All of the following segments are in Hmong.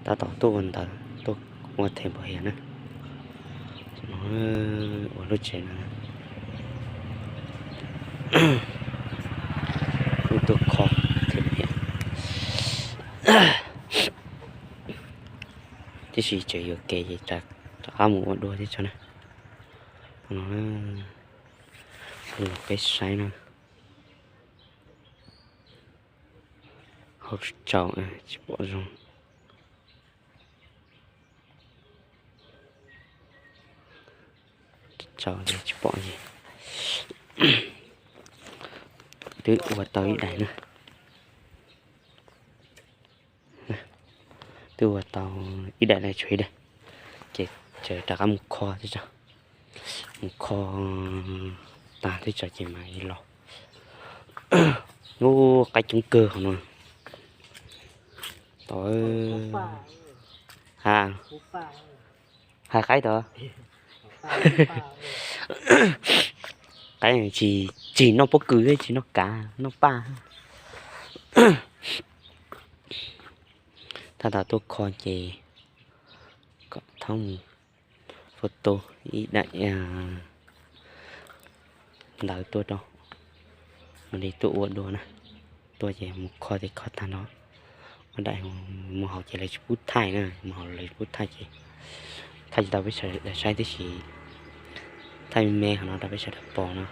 Tab tom tuaj ua ntawv, tuaj ua them npam hiam na. Ua lub tsev no, tuaj kho them npam hiam. Tiam sis tseem yuam kev ces rov qab mus ua dua thiab tso na. Los peb saib no. Hauv tsaus tsis pom zoo. Tsaus tsis pom li. Twb ua tau ib daim na. Twb ua tau ib daim na, tshuav ib daim. Ces tseem rov qab mus kho thiab tso. Mus kho tag thiab tso ces mam li los. Ub, qaib coob kawg qhov no. Tau, ha, ha qaib tod. Qaib tsis, tsis noj pob kws, tsis noj kav, noj paj. Tab tom tuaj kho ces kom thaub mus photo ib daim ntawv tuaj rau, mam li tuaj ua dua na. Tuaj ces mus kho ces kho tag no, ob daim mus haus ces lawv tsis pub thaij na, mus haus lawv tsis pub thaij ces thaij tsis tau peb sawv daws saib tib si. Thaij me me qhov no rau peb sawv daws pom no.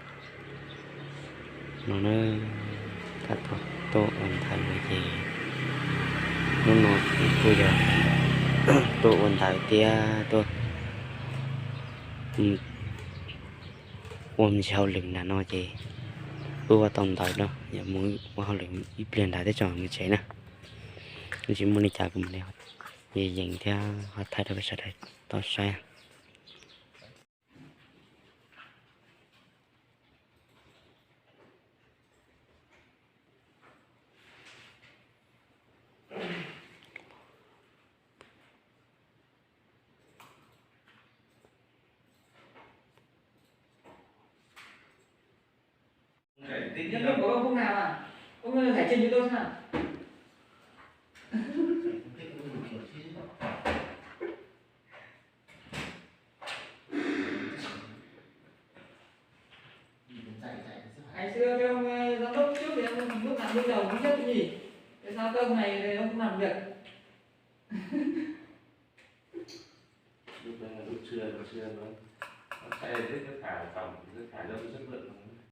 No na, tab tom tuaj ua ntawv no ces hnub no kuj yog tuaj ua ntawv thiab tuaj ua me ntsis hauj lwm nram no ces kuj ua tau ntawv no, yog mus ua hauj lwm ib pliag ntawd thiab tso mus tsev na. Tsis muaj li cas kuv mam li yees yees thiab ho thaij rau peb sawv daws tau saib. Nhà nước của ông không làm à? Ông giải trình cho tôi xem nào. Ngày xưa thì ông, ờ, giám đốc trước thì ông lúc nào cũng giàu nhất nhỉ? Tại sao cái ông này thì ông không làm việc? Lúc, ờ, lúc trưa, trưa nó, nó thay hết tất cả tổng, tất cả cho chất lượng.